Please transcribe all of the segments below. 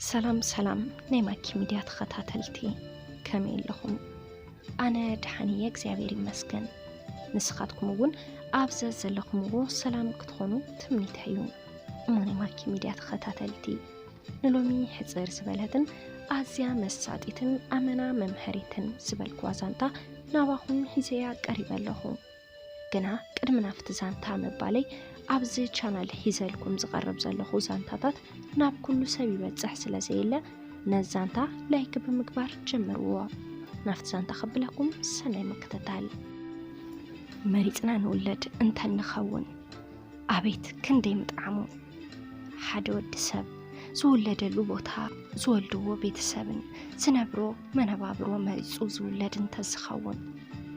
ሰላም ሰላም ናይ ማኪ ሚድያ ተኸታተልቲ፣ ከመይ ኣለኹም? ኣነ ደሓን እየ እግዚኣብሔር ይመስገን። ንስኻትኩም እውን ኣብ ዘዘለኹምዎ ሰላም ክትኾኑ ትምኒተይ እዩ። እሞ ናይ ማኪ ሚድያ ተኸታተልቲ፣ ንሎሚ ሕፅር ዝበለትን ኣዝያ መሳጢትን ኣመና መምሀሪትን ዝበልክዋ ዛንታ ናባኹም ሒዘያ ቀሪበ ኣለኹ። ግና ቅድሚ ናብቲ ዛንታ ምባለይ፣ ኣብዚ ቻናል ሒዘልኩም ዝቐርብ ዘለኹ ዛንታታት ናብ ኩሉ ሰብ ይበፅሕ ስለ ዘየለ፣ ነዚ ዛንታ ላይክ ብምግባር ጀምርዎ። ናብቲ ዛንታ ከብለኩም ሰናይ ምክትታል። መሪፅና ንውለድ እንተንኸውን ኣቤት ክንደይ ምጥዓሙ። ሓደ ወዲ ሰብ ዝውለደሉ ቦታ፣ ዝወልድዎ ቤተሰብን ዝነብሮ መነባብሮ መሪፁ ዝውለድ እንተዝኸውን፣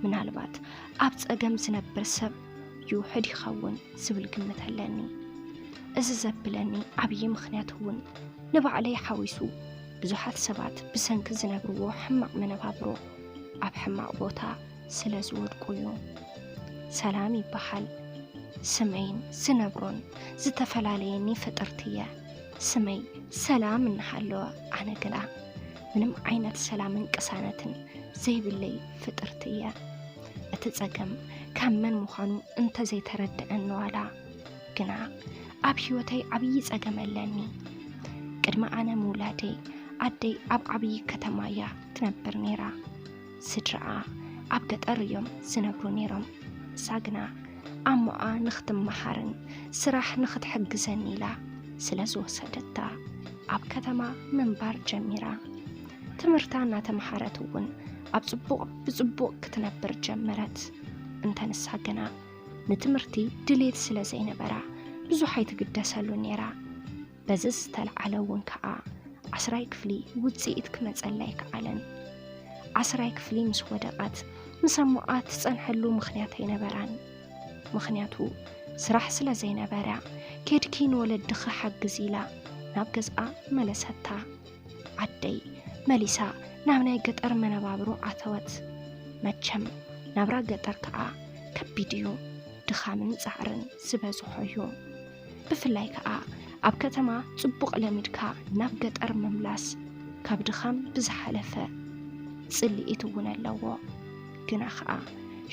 ምናልባት ኣብ ፀገም ዝነብር ሰብ ይውሕድ ይኸውን ዝብል ግምት ኣለኒ። እዚ ዘብለኒ ዓብዪ ምኽንያት እውን ንባዕለይ ሓዊሱ ብዙሓት ሰባት ብሰንኪ ዝነብርዎ ሕማቕ መነባብሮ ኣብ ሕማቕ ቦታ ስለ ዝወድቁ እዩ። ሰላም ይበሃል። ስመይን ዝነብሮን ዝተፈላለየኒ ፍጥርቲ እየ። ስመይ ሰላም እናሃለወ ኣነ ግና ምንም ዓይነት ሰላምን ቅሳነትን ዘይብለይ ፍጥርቲ እየ። እቲ ጸገም ካብ መን ምዃኑ እንተዘይተረድአኒ ዋላ፣ ግና ኣብ ህይወተይ ዓብዪ ጸገም ኣለኒ። ቅድሚ ኣነ ምውላደይ ኣደይ ኣብ ዓብዪ ከተማ እያ ትነብር ነይራ። ስድራኣ ኣብ ገጠር እዮም ዝነብሩ ነይሮም። እሳ ግና ኣሞኣ ንኽትመሃርን ስራሕ ንኽትሕግዘን ኢላ ስለ ዝወሰደታ ኣብ ከተማ ምንባር ጀሚራ። ትምህርታ እናተምሃረት እውን ኣብ ጽቡቕ ብጽቡቕ ክትነብር ጀመረት። እንተ ንሳ ግና ንትምህርቲ ድሌት ስለ ዘይነበራ ብዙሕ ኣይትግደሰሉ ነይራ። በዚ ዝተልዓለ እውን ከኣ ዓስራይ ክፍሊ ውጽኢት ክመጸላ ኣይከኣለን። ዓስራይ ክፍሊ ምስ ወደቐት ምስ ኣሞኣ ትጸንሐሉ ምኽንያት ኣይነበራን። ምኽንያቱ ስራሕ ስለ ዘይነበራ፣ ኬድኪ ንወለድኺ ሓግዚ ኢላ ናብ ገዝኣ መለሰታ። ዓደይ መሊሳ ናብ ናይ ገጠር መነባብሮ ኣተወት። መቸም ናብራ ገጠር ከኣ ከቢድ እዩ፣ ድኻምን ጻዕርን ዝበዝሖ እዩ። ብፍላይ ከኣ ኣብ ከተማ ጽቡቕ ለሚድካ ናብ ገጠር ምምላስ ካብ ድኻም ብዝሓለፈ ጽልኢት እውን ኣለዎ። ግና ከኣ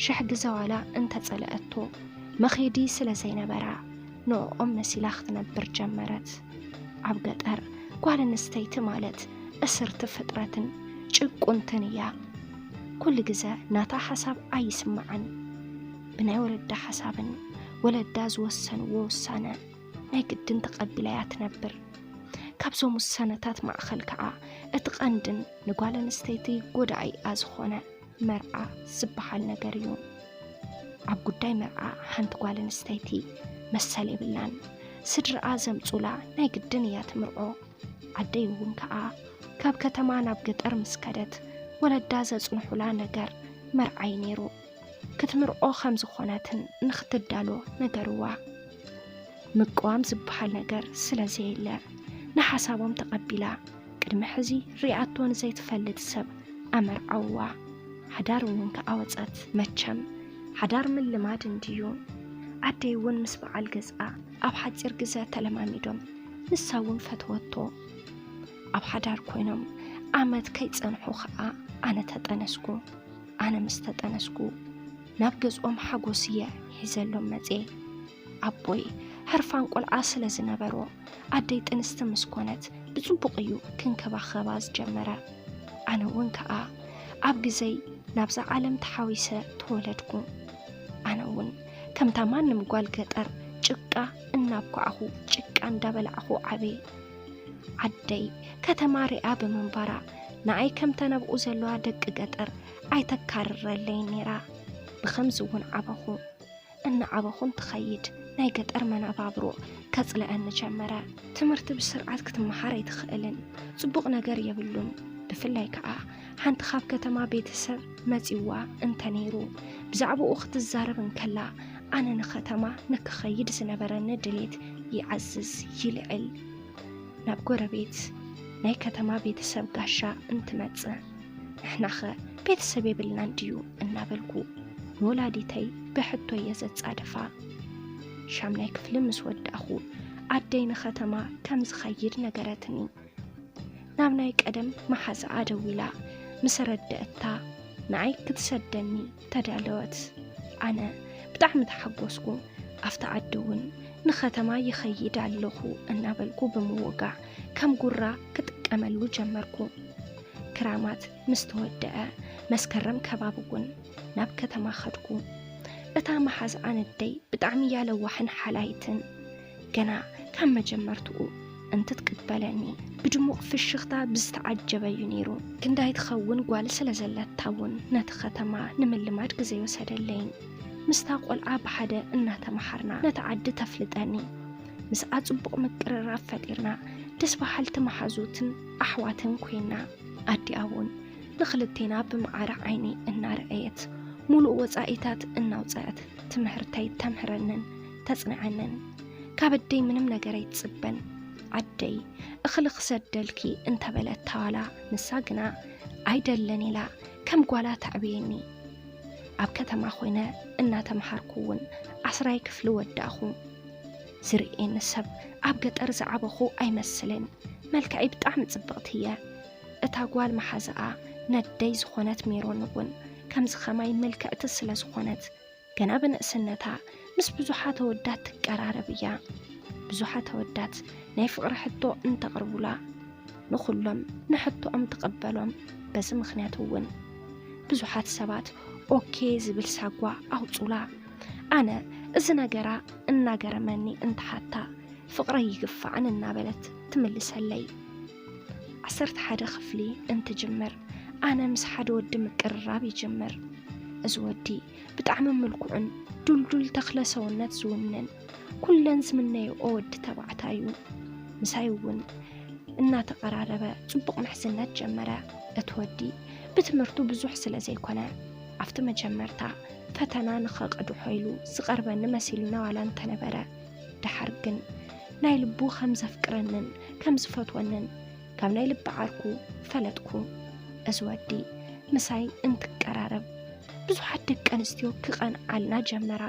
ሽሕ ግዘ ዋላ እንተጸለኣቶ መኼዲ ስለ ዘይነበራ ንዕኦም መሲላ ክትነብር ጀመረት። ኣብ ገጠር ጓል ኣንስተይቲ ማለት እስርቲ ፍጥረትን ጭቁንትን እያ። ኩሉ ግዘ ናታ ሓሳብ ኣይስማዕን። ብናይ ወለዳ ሓሳብን ወለዳ ዝወሰንዎ ውሳነ ናይ ግድን ተቐቢላ እያ ትነብር። ካብዞም ውሳነታት ማእኸል ከኣ እቲ ቀንድን ንጓል ኣንስተይቲ ጎዳኢኣ ዝኾነ መርዓ ዝበሃል ነገር እዩ። ኣብ ጉዳይ መርዓ ሓንቲ ጓል ኣንስተይቲ መሰል የብላን። ስድራኣ ዘምጹላ ናይ ግድን እያ ትምርዖ። ዓደይ እውን ከኣ ካብ ከተማ ናብ ገጠር ምስ ከደት ወለዳ ዘጽንሑላ ነገር መርዓይ ነይሩ። ክትምርዖ ከም ዝኾነትን ንኽትዳሎ ነገርዋ። ምቅዋም ዝበሃል ነገር ስለ ዘየለ ንሓሳቦም ተቐቢላ ቅድሚ ሕዚ ሪኣቶ ንዘይትፈልጥ ሰብ ኣመርዓውዋ። ሓዳር እውን ከኣ ወጸት። መቸም ሓዳር ምልማድ እንድዩ። ዓደይ እውን ምስ በዓል ገዝኣ ኣብ ሓጺር ግዘ ተለማሚዶም፣ ንሳ እውን ፈተወቶ። ኣብ ሓዳር ኮይኖም ዓመት ከይጸንሑ ከኣ ኣነ ተጠነስኩ። ኣነ ምስ ተጠነስኩ ናብ ገዝኦም ሓጎስ እየ ሒዘሎም መጽየ። ኣቦይ ህርፋን ቆልዓ ስለ ዝነበሮ ኣደይ ጥንስቲ ምስ ኮነት ብጽቡቕ እዩ ክንከባኸባ ዝጀመረ። ኣነ እውን ከኣ ኣብ ግዘይ ናብዛ ዓለም ተሓዊሰ ተወለድኩ። ኣነ እውን ከምታ ማንም ጓል ገጠር ጭቃ እናብኳዕኹ ጭቃ እንዳበላዕኹ ዓብየ። ዓደይ ከተማ ሪኣ ብምንባራ ንኣይ ከምተን ኣብኡ ዘለዋ ደቂ ገጠር ኣይተካርረለይን ነይራ። ብኸምዚ እውን ዓበኹ። እናዓበኹ እንትኸይድ ናይ ገጠር መነባብሮ ከጽልኣኒ ጀመረ። ትምህርቲ ብስርዓት ክትመሃር ኣይትኽእልን፣ ጽቡቕ ነገር የብሉን። ብፍላይ ከኣ ሓንቲ ካብ ከተማ ቤተሰብ መጺዋ እንተ ነይሩ ብዛዕባኡ ክትዛረብ እንከላ ኣነ ንከተማ ንክኸይድ ዝነበረኒ ድሌት ይዓዝዝ ይልዕል። ናብ ጎረቤት ናይ ከተማ ቤተሰብ ጋሻ እንትመጽእ፣ ንሕናኸ ቤተሰብ የብልናን ድዩ እናበልኩ ንወላዲተይ ብሕቶ እየ ዘጻድፋ። ሻምናይ ክፍሊ ምስ ወዳእኹ ኣደይ ንከተማ ከም ዝኸይድ ነገረትኒ። ናብ ናይ ቀደም መሓዛኣ ደዊላ ምስ ኣረደኣታ፣ ንዓይ ክትሰደኒ ተዳለወት። ኣነ ብጣዕሚ ተሓጎስኩ። ኣብቲ ዓዲ እውን ንኸተማ ይኸይድ ኣለኹ እናበልኩ ብምውጋዕ ከም ጉራ ክጥቀመሉ ጀመርኩ። ክራማት ምስ ተወደአ፣ መስከረም ከባቢ እውን ናብ ከተማ ኸድኩ። እታ መሓዛኣ ነደይ ብጣዕሚ እያ ለዋሕን ሓላይትን። ገና ካብ መጀመርትኡ እንትትቅበለኒ ብድሙቕ ፍሽኽታ ብዝተዓጀበ እዩ ነይሩ። ክንዳይ ትኸውን ጓል ስለ ዘለታ እውን ነቲ ኸተማ ንምልማድ ግዜ ኣይወሰደለይን። ምስታ ቖልዓ ብሓደ እናተመሃርና ነቲ ዓዲ ተፍልጠኒ። ምስኣ ጽቡቕ ምቅርራብ ፈጢርና ደስ በሃልቲ መሓዙትን ኣሕዋትን ኮይና። ኣዲኣ እውን ንኽልቴና ብመዓረ ዓይኒ እናረኣየት፣ ሙሉእ ወጻኢታት እናውጸአት ትምህርተይ ተምህረንን ተጽንዐንን። ካብ ኣደይ ምንም ነገር ኣይትጽበን። ኣደይ እኽሊ ክሰደልኪ እንተበለታ ዋላ፣ ንሳ ግና ኣይደለን ኢላ ከም ጓላ ተዕብየኒ። ኣብ ከተማ ኮይነ እናተምሃርኩ እውን ዓስራይ ክፍሊ ወዳእኹ። ዝርእየኒ ሰብ ኣብ ገጠር ዝዓበኹ ኣይመስልን። መልክዐይ ብጣዕሚ ጽብቕቲ እየ። እታ ጓል መሓዛኣ ነደይ ዝኾነት ሜሮን እውን ከምዚ ኸማይ ምልክዕቲ ስለ ዝኾነት፣ ገና ብንእስነታ ምስ ብዙሓት ኣወዳት ትቀራረብ እያ። ብዙሓት ኣወዳት ናይ ፍቕሪ ሕቶ እንተቕርቡላ፣ ንኹሎም ንሕቶኦም ትቕበሎም። በዚ ምኽንያት እውን ብዙሓት ሰባት ኦኬ ዝብል ሳጓ ኣውጹላ። ኣነ እዚ ነገራ እናገረመኒ እንትሓታ፣ ፍቕረይ ይግፋዕን እናበለት ትምልሰለይ። ዓሰርተ ሓደ ክፍሊ እንትጅምር፣ ኣነ ምስ ሓደ ወዲ ምቅርራብ ይጅምር። እዚ ወዲ ብጣዕሚ ምልኩዕን ዱልዱል ተኽለ ሰውነት ዝውንን፣ ኩለን ዝምነይኦ ወዲ ተባዕታይ እዩ። ምሳይ እውን እናተቐራረበ ጽቡቕ ምሕዝነት ጀመረ። እቲ ወዲ ብትምህርቱ ብዙሕ ስለ ዘይኮነ፣ ኣብቲ መጀመርታ ፈተና ንኸቕድሖ ኢሉ ዝቐርበኒ መሲሉና ዋላ እንተነበረ፣ ደሓር ግን ናይ ልቡ ከም ዘፍቅረንን ከም ዝፈትወንን ካብ ናይ ልቢ ዓርኩ ፈለጥኩ። እዚ ወዲ ምሳይ እንትቀራረብ፣ ብዙሓት ደቂ ኣንስትዮ ክቐንዓልና ጀመራ።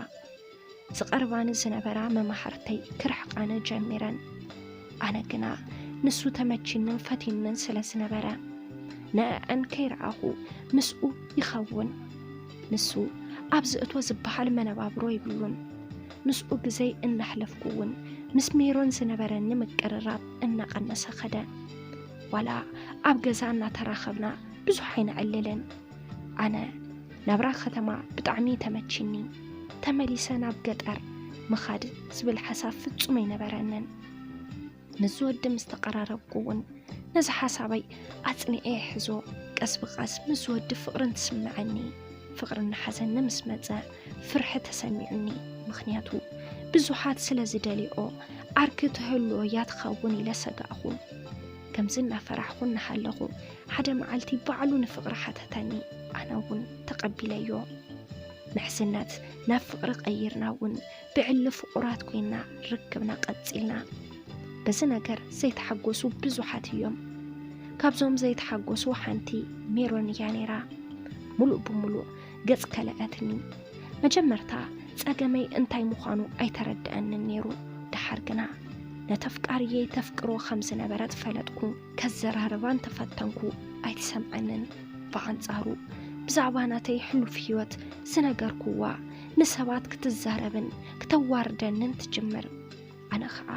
ዝቐርባኒ ዝነበራ መማህርተይ ክርሕቃኒ ጀሚረን። ኣነ ግና ንሱ ተመቺንን ፈቲኑንን ስለ ዝነበረ፣ ንዕዐን ከይረኣኹ ምስኡ ይኸውን። ንሱ ኣብ ዝእቶ ዝበሃል መነባብሮ የብሉን። ምስኡ ግዘይ እናሕለፍኩ እውን ምስ ሜሮን ዝነበረኒ ምቅርራብ እናቐነሰ ኸደ። ዋላ ኣብ ገዛ እናተራኸብና ብዙሕ ኣይነዕልልን። ኣነ ናብራ ከተማ ብጣዕሚ ተመቺኒ። ተመሊሰ ናብ ገጠር ምኻድ ዝብል ሓሳብ ፍጹም ኣይነበረንን። ምስዚ ወዲ ምስ ተቐራረብኩ እውን ነዚ ሓሳበይ ኣጽኒዐ ይሕዞ። ቀስ ብቐስ ምስዚ ወዲ ፍቕሪ እንትስምዐኒ፣ ፍቕሪ እናሓዘኒ ምስ መጸ፣ ፍርሒ ተሰሚዑኒ። ምኽንያቱ ብዙሓት ስለ ዝደልይኦ፣ ዓርኪ ትህልዎ እያ ትኸውን ኢለ ሰጋእኹ። ከምዚ እናፈራሕኹ እናሃለኹ፣ ሓደ መዓልቲ ባዕሉ ንፍቕሪ ሓተተኒ። ኣነ እውን ተቐቢለዮ። ምሕዝነት ናብ ፍቕሪ ቀይርና እውን ብዕሊ ፍቑራት ኮይንና ርክብና ቀጺልና። በዚ ነገር ዘይተሓጎሱ ብዙሓት እዮም። ካብዞም ዘይተሓጎሱ ሓንቲ ሜሮን እያ ነይራ። ሙሉእ ብሙሉእ ገጽ ከልአትኒ። መጀመርታ ጸገመይ እንታይ ምዃኑ ኣይተረድአንን ነይሩ። ደሓር ግና ነቲ ኣፍቃሪየይ ተፍቅሮ ከም ዝነበረት ፈለጥኩ። ከዘራርባ እንተፈተንኩ ኣይትሰምዐንን። ብኣንጻሩ ብዛዕባ ናተይ ሕሉፍ ህይወት ዝነገርኩዋ ንሰባት ክትዛረብን ክተዋርደንን ትጅምር። ኣነ ኸኣ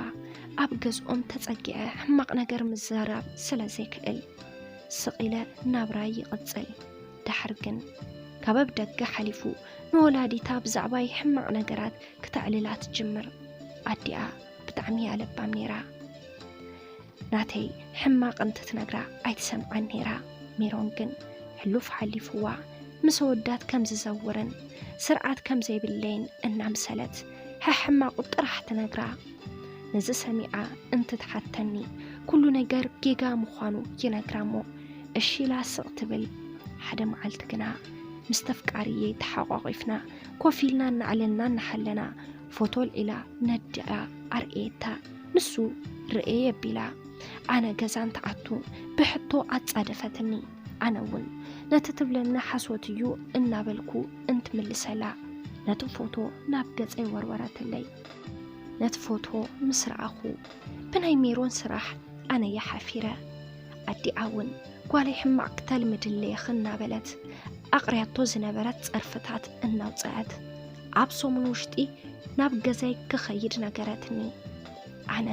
ኣብ ገዝኦም ተጸጊዐ ሕማቕ ነገር ምዝራብ ስለ ዘይክእል፣ ስቕ ኢለ ናብራይ ይቕጽል። ደሓር ግን ካብ ኣብ ደገ ሓሊፉ ንወላዲታ ብዛዕባይ ሕማቕ ነገራት ክተዕልላ ትጅምር። ኣዲኣ ብጣዕሚ እያ ለባም ነይራ። ናተይ ሕማቕ እንትትነግራ ኣይትሰምዓን ነይራ። ሜሮን ግን ሕሉፍ ሓሊፍዋ ምስ ኣወዳት ከም ዝዘውርን ስርዓት ከም ዘይብለይን እናምሰለት ሕሕማቑ ጥራሕ ትነግራ። ነዚ ሰሚዓ እንትትሓተኒ፣ ኩሉ ነገር ጌጋ ምዃኑ ይነግራ እሞ፣ እሺ ኢላ ስቕ ትብል። ሓደ መዓልቲ ግና ምስ ተፍቃሪየይ ተሓቋቒፍና ኮፍ ኢልና እናዕለልና እናሃለና፣ ፎቶ ኣልዒላ ነዲኣ ኣርእየታ። ንሱ ርእየ ኣቢላ፣ ኣነ ገዛ እንትኣቱ ብሕቶ ኣጻደፈትኒ። ኣነ እውን ነቲ ትብለኒ ሓሶት እዩ እናበልኩ እንትምልሰላ፣ ነቲ ፎቶ ናብ ገጸይ ወርወረትለይ። ነቲ ፎቶ ምስ ረኣኹ፣ ብናይ ሜሮን ስራሕ ኣነ እየ ሓፊረ። ኣዲኣ እውን ጓለይ ሕማቕ ክተልምድለይ ኢኺ እናበለት ኣቕርያቶ ዝነበረት ጸርፍታት እናውጽኣት ኣብ ሰሙን ውሽጢ ናብ ገዛይ ክኸይድ ነገረትኒ። ኣነ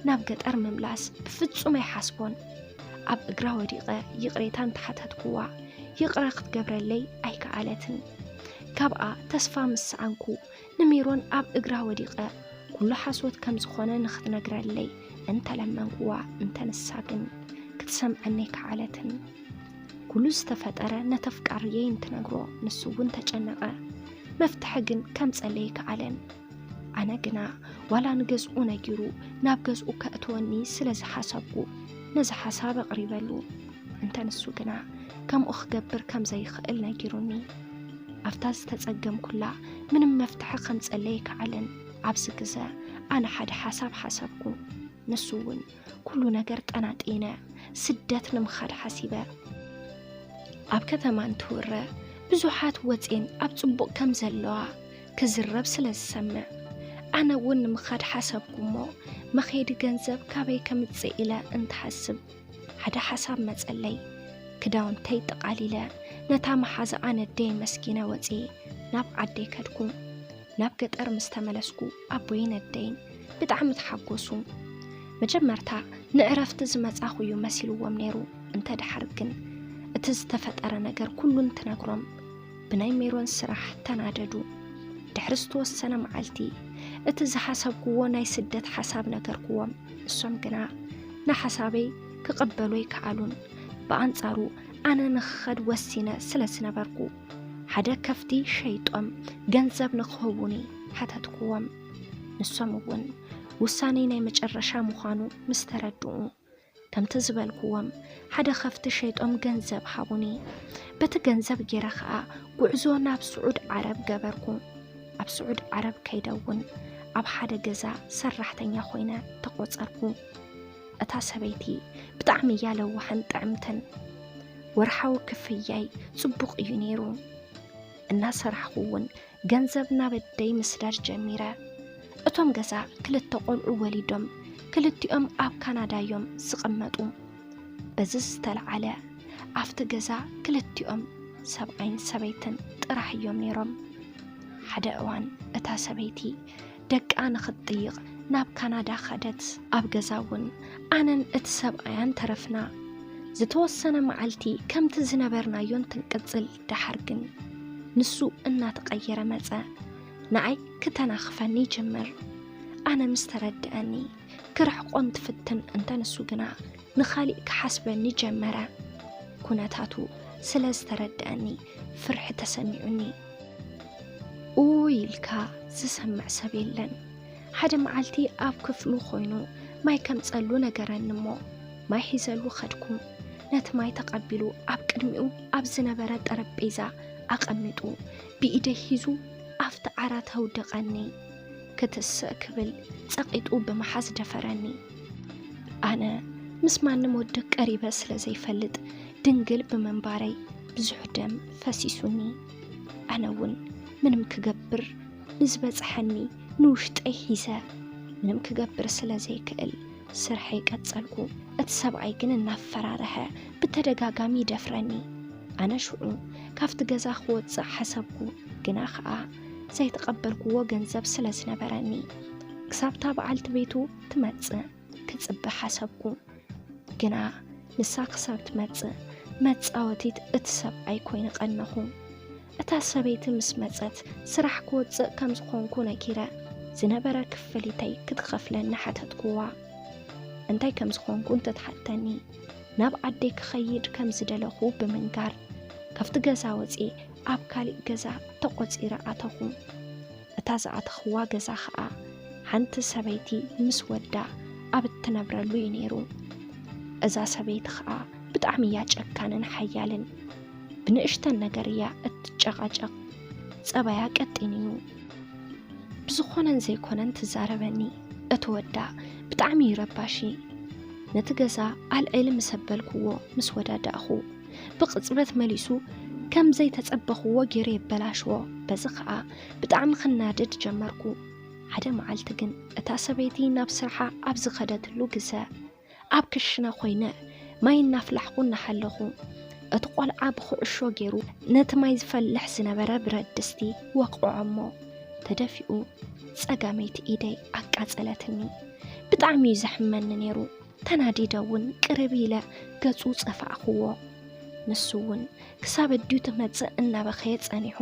ናብ ገጠር ምምላስ ብፍጹም ኣይሓስቦን። ኣብ እግራ ወዲቐ ይቕሬታ እንተሓተትኩዋ ይቕረ ክትገብረለይ ኣይከኣለትን። ካብኣ ተስፋ ምስ ሰኣንኩ ንሜሮን ኣብ እግራ ወዲቐ ኩሉ ሓሶት ከም ዝኾነ ንኽትነግረለይ እንተለመንኩዋ እንተ ንሳ ግን ክትሰምዐኒ ኣይከኣለትን። ኩሉ ዝተፈጠረ ነቲ ኣፍቃሪየይ እንትነግሮ ንሱ እውን ተጨነቐ። መፍትሒ ግን ከምጸለይ ኣይከኣለን። ኣነ ግና ዋላ ንገዝኡ ነጊሩ ናብ ገዝኡ ከእትወኒ ስለ ዝሓሰብኩ ነዚ ሓሳብ ኣቕሪበሉ። እንተ ንሱ ግና ከምኡ ክገብር ከም ዘይኽእል ነጊሩኒ። ኣብታ ዝተጸገምኩላ ምንም መፍትሒ ከምጸለይ ኣይከኣለን። ኣብዚ ግዘ ኣነ ሓደ ሓሳብ ሓሰብኩ። ንሱ እውን ኩሉ ነገር ጠናጢነ ስደት ንምኻድ ሓሲበ። ኣብ ከተማ እንትውረ ብዙሓት ወጼን ኣብ ጽቡቕ ከም ዘለዋ ክዝረብ ስለ ዝሰምዕ ኣነ እውን ንምኻድ ሓሰብኩ እሞ መኸዲ ገንዘብ ካበይ ከምጽእ ኢለ እንትሓስብ ሓደ ሓሳብ መጸለይ። ክዳውንተይ ጠቓሊለ ነታ መሓዛኣ ነደይ ኣመስጊነ ወጺኤ ናብ ዓደይ ከድኩ። ናብ ገጠር ምስ ተመለስኩ ኣቦይን ኣደይን ብጣዕሚ ተሓጎሱ። መጀመርታ ንዕረፍቲ ዝመጻኹ እዩ መሲልዎም ነይሩ። እንተ ደሓር ግን እቲ ዝተፈጠረ ነገር ኩሉ እንትነግሮም ብናይ ሜሮን ስራሕ ተናደዱ። ድሕሪ ዝተወሰነ መዓልቲ እቲ ዝሓሰብኩዎ ናይ ስደት ሓሳብ ነገርኩዎም። ንሶም ግና ንሓሳበይ ክቕበሉ ኣይከኣሉን። ብኣንጻሩ ኣነ ንኽኸድ ወሲነ ስለ ዝነበርኩ ሓደ ከፍቲ ሸይጦም ገንዘብ ንኽህቡኒ ሓተትኩዎም። ንሶም እውን ውሳነይ ናይ መጨረሻ ምዃኑ ምስ ተረድኡ ከምቲ ዝበልኩዎም ሓደ ከፍቲ ሸይጦም ገንዘብ ሃቡኒ። በቲ ገንዘብ ገይረ ኸኣ ጉዕዞ ናብ ስዑድ ዓረብ ገበርኩ። ኣብ ስዑድ ዓረብ ከይደ እውን ኣብ ሓደ ገዛ ሰራሕተኛ ኮይነ ተቖጸርኩ። እታ ሰበይቲ ብጣዕሚ እያ ለዋህን ጥዕምትን። ወርሓዊ ክፍያይ ጽቡቕ እዩ ነይሩ። እናሰራሕኹ እውን ገንዘብ ናብ ኣደይ ምስዳድ ጀሚረ። እቶም ገዛ ክልተ ቆልዑ ወሊዶም ክልቲኦም ኣብ ካናዳ እዮም ዝቕመጡ። በዚ ዝተለዓለ ኣብቲ ገዛ ክልቲኦም ሰብኣይን ሰበይትን ጥራሕ እዮም ነይሮም። ሓደ እዋን እታ ሰበይቲ ደቃ ንኽትጥይቕ ናብ ካናዳ ኸደት። ኣብ ገዛ እውን ኣነን እቲ ሰብኣያን ተረፍና። ዝተወሰነ መዓልቲ ከምቲ ዝነበርናዮ እንትንቅጽል ደሓር ግን ንሱ እናተቐየረ መጸ። ንኣይ ክተናኽፈኒ ይጅምር። ኣነ ምስ ተረድአኒ ክርሕቆ እንትፍትን እንተ ንሱ ግና ንኻሊእ ክሓስበኒ ጀመረ። ኩነታቱ ስለ ዝተረድአኒ ፍርሒ ተሰሚዑኒ። ኡይ ኢልካ ዝሰምዕ ሰብ የለን። ሓደ መዓልቲ ኣብ ክፍሉ ኮይኑ ማይ ከምጸሉ ነገረኒ እሞ ማይ ሒዘሉ ኸድኩ። ነቲ ማይ ተቐቢሉ ኣብ ቅድሚኡ ኣብ ዝነበረ ጠረጴዛ ኣቐሚጡ ብኢደይ ሒዙ ኣብቲ ዓራት ኣውደቐኒ። ክትስእ ክብል ጸቒጡ ብምሓዝ ደፈረኒ። ኣነ ምስ ማንም ወዲ ቀሪበ ስለ ዘይፈልጥ ድንግል ብምንባረይ ብዙሕ ደም ፈሲሱኒ። ኣነ እውን ምንም ክገብር ንዝበጽሐኒ ንውሽጠይ ሒዘ ምንም ክገብር ስለ ዘይክእል ስርሐይ ቀጸልኩ። እቲ ሰብኣይ ግን እናፈራርሐ ብተደጋጋሚ ይደፍረኒ። ኣነ ሽዑ ካብቲ ገዛ ክወጽእ ሓሰብኩ፣ ግና ኸኣ ዘይተቐበልኩዎ ገንዘብ ስለ ዝነበረኒ ክሳብታ በዓልቲ ቤቱ ትመጽእ ክጽበ ሓሰብኩ። ግና ንሳ ክሳብ ትመጽእ መጻወቲት እቲ ሰብኣይ ኮይነ ቀነኹ። እታ ሰበይቲ ምስ መጸት ስራሕ ክወጽእ ከም ዝኾንኩ ነጊረ ዝነበረ ክፍሊተይ ክትኸፍለኒ ሓተትኩዋ። እንታይ ከም ዝኾንኩ እንተትሓተኒ ናብ ዓደይ ክኸይድ ከም ዝደለኹ ብምንጋር ካብቲ ገዛ ወጺኤ ኣብ ካሊእ ገዛ ተቖጺረ ኣተኹ። እታ ዝኣተኽዋ ገዛ ኸኣ ሓንቲ ሰበይቲ ምስ ወዳ ኣብ እትነብረሉ እዩ ነይሩ። እዛ ሰበይቲ ኸኣ ብጣዕሚ እያ ጨካንን ሓያልን። ብንእሽተን ነገር እያ እትጨቓጨቕ። ጸባያ ቀጢን እዩ። ብዝኾነን ዘይኮነን ትዛረበኒ። እቲ ወዳ ብጣዕሚ እዩ ረባሺ። ነቲ ገዛ ኣልዒሊ ምስ ኣበልክዎ ምስ ወዳዳእኹ ብቕጽበት መሊሱ ከም ዘይተጸበኽዎ ገይሩ የበላሽዎ። በዚ ኸኣ ብጣዕሚ ክናደድ ጀመርኩ። ሓደ መዓልቲ ግን እታ ሰበይቲ ናብ ስርሓ ኣብ ዝኸደትሉ ግዘ ኣብ ክሽነ ኮይነ ማይ እናፍላሕኩ እናሓለኹ፣ እቲ ቆልዓ ብኩዕሾ ገይሩ ነቲ ማይ ዝፈልሕ ዝነበረ ብረት ድስቲ ወቕዖ እሞ፣ ተደፊኡ ጸጋመይቲ ኢደይ ኣቃጸለትኒ። ብጣዕሚ እዩ ዘሕመኒ ነይሩ። ተናዲደ እውን ቅርብ ኢለ ገጹ ጸፋዕክዎ። ንሱ እውን ክሳብ ኣዲኡ ትመጽእ እናበኸየ ጸኒሑ።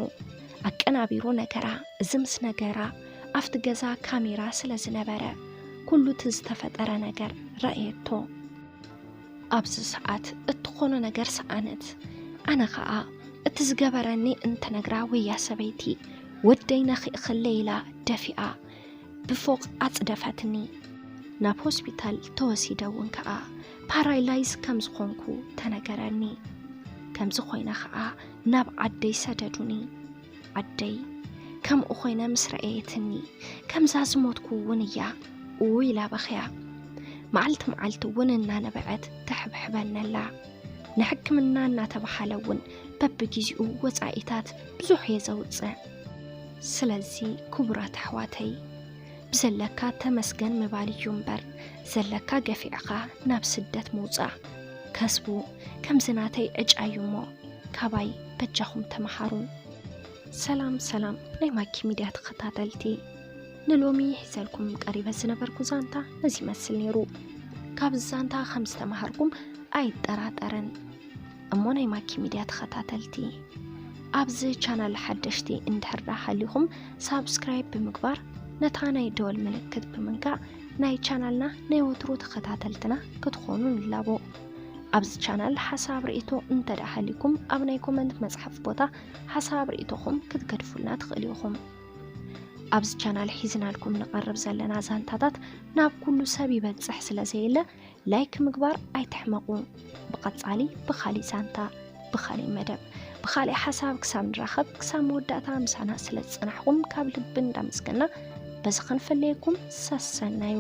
ኣቀናቢሩ ነገራ። እዚ ምስ ነገራ፣ ኣብቲ ገዛ ካሜራ ስለ ዝነበረ፣ ኩሉ እቲ ዝተፈጠረ ነገር ረእየቶ። ኣብዚ ሰዓት እትኾኖ ነገር ሰኣነት። ኣነ ኸኣ እቲ ዝገበረኒ እንትነግራ ወያ ሰበይቲ፣ ወደይ ነኺእኽለይ ኢላ ደፊኣ ብፎቕ ኣጽደፈትኒ። ናብ ሆስፒታል ተወሲደ እውን ከኣ ፓራላይዝ ከም ዝኾንኩ ተነገረኒ። ከምዚ ኮይነ ከኣ ናብ ዓደይ ሰደዱኒ። ዓደይ ከምኡ ኮይነ ምስ ረኣየትኒ፣ ከምዛ ዝሞትኩ እውን እያ፣ ኡ ኢላ በኽያ። መዓልቲ መዓልቲ እውን እናነበዐት ተሕብሕበኒ ኣላ። ንሕክምና እናተባሃለ እውን በብግዜኡ ወጻኢታት ብዙሕ እየ ዘውጽእ። ስለዚ ክቡራት ኣሕዋተይ፣ ብዘለካ ተመስገን ምባል እዩ እምበር፣ ዘለካ ገፊዕኻ ናብ ስደት ምውጻእ ከስቡ ከምዚ ናተይ ዕጫ እዩ እሞ፣ ካባይ በጃኹም ተመሃሩ። ሰላም ሰላም ናይ ማኪ ሚድያ ተኸታተልቲ፣ ንሎሚ ሒዘልኩም ቀሪበ ዝነበርኩ ዛንታ ነዚ ይመስል ነይሩ። ካብ ዛንታ ከም ዝተማሃርኩም ኣይጠራጠርን። እሞ ናይ ማኪ ሚድያ ተኸታተልቲ፣ ኣብዚ ቻናል ሓደሽቲ እንድሕር ደኣ ሃሊኹም፣ ሳብስክራይብ ብምግባር ነታ ናይ ደወል ምልክት ብምንካእ ናይ ቻናልና ናይ ወትሩ ተኸታተልትና ክትኾኑ ንላቦ። ኣብዚ ቻናል ሓሳብ ርእይቶ እንተ ደኣ ሃሊኩም፣ ኣብ ናይ ኮመንት መጽሓፍ ቦታ ሓሳብ ርእይቶኹም ክትገድፉልና ትኽእሉ ኢኹም። ኣብዚ ቻናል ሒዝናልኩም ንቐርብ ዘለና ዛንታታት ናብ ኩሉ ሰብ ይበጽሕ ስለ ዘየለ፣ ላይክ ምግባር ኣይትሕመቑ። ብቐጻሊ ብኻሊእ ዛንታ፣ ብኻሊእ መደብ፣ ብኻሊእ ሓሳብ ክሳብ ንራኸብ፣ ክሳብ መወዳእታ ምሳና ስለ ዝጸናሕኩም ካብ ልቢ እንዳመስገና፣ በዚ ክንፍለየኩም ሰሰናዩ።